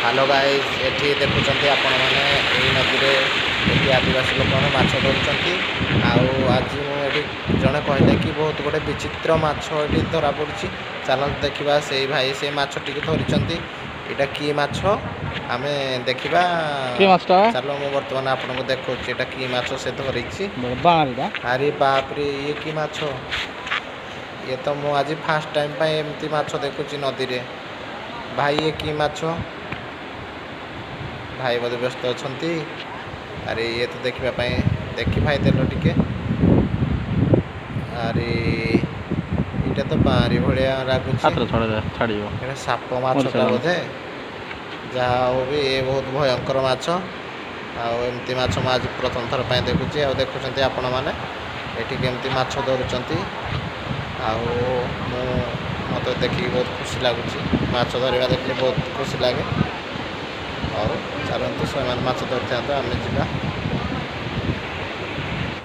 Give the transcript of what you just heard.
Hello guys, ଏଠି ଦେଖୁଛନ୍ତି ଆପଣମାନେ, ଏଇ ନଦୀରେ ଏଠି ଆଦିବାସୀ ଲୋକମାନେ ମାଛ ଧରୁଛନ୍ତି। ଆଉ ଆଜି ମୁଁ ଏଠି ଜଣେ କହିଲେ କି ବହୁତ ଗୋଟେ ବିଚିତ୍ର ମାଛ ଏଠି ଧରା ପଡ଼ୁଛି। ଚାଲନ୍ତୁ ଦେଖିବା, ସେଇ ଭାଇ ସେଇ ମାଛଟିକୁ ଧରିଛନ୍ତି। ଏଇଟା କି ମାଛ ଆମେ ଦେଖିବା। କି ମାଛଟା? ଚାଲ, ମୁଁ ବର୍ତ୍ତମାନ ଆପଣଙ୍କୁ ଦେଖାଉଛି ଏଇଟା କି ମାଛ ସେ ଧରିଛି। ବାଁରିଟା। ଆରେ ବାପରେ, ଇଏ କି ମାଛ? ଇଏ ତ ମୁଁ ଆଜି ଫାର୍ଷ୍ଟ ଟାଇମ୍ ପାଇଁ ଏମିତି ମାଛ ଦେଖୁଛି ନଦୀରେ। ଭାଇ, ଇଏ କି ମାଛ? ଭାଇ ବୋଧେ ବ୍ୟସ୍ତ ଅଛନ୍ତି। ଆରେ, ଇଏ ତ ଦେଖିବା ପାଇଁ, ଦେଖି ଭାଇ, ଦେଲ ଟିକେ। ଆରେ, ଏଇଟା ତ ବାଁରି ଭଳିଆ ଲାଗୁଛି। ହାତରେ ଛାଡ଼ିବ, ଛାଡ଼ିବ। ଏଇଟା ସାପ ମାଛଟା ଛାଡ଼ିବ। ବୋଧେ। ଯାହା ହଉ ବି, ଏ ବହୁତ ଭୟଙ୍କର ମାଛ। ଆଉ ଏମିତି ମାଛ ମୁଁ ଆଜି ପ୍ରଥମ ଥର ପାଇଁ ଦେଖୁଛି। ଆଉ ଦେଖୁଛନ୍ତି ଆପଣମାନେ ଏଠି କେମିତି ମାଛ ଧରୁଛନ୍ତି। ଆଉ ମୋତେ ଦେଖିକି ବହୁତ ଖୁସି ଲାଗୁଛି। ମାଛ ଧରିବା ଦେଖିଲେ ବହୁତ ଖୁସି ଲାଗେ। ହଉ, ଚାଲନ୍ତୁ, ସେମାନେ ମାଛ ଧରିଥାନ୍ତୁ, ଆମେ ଯିବା।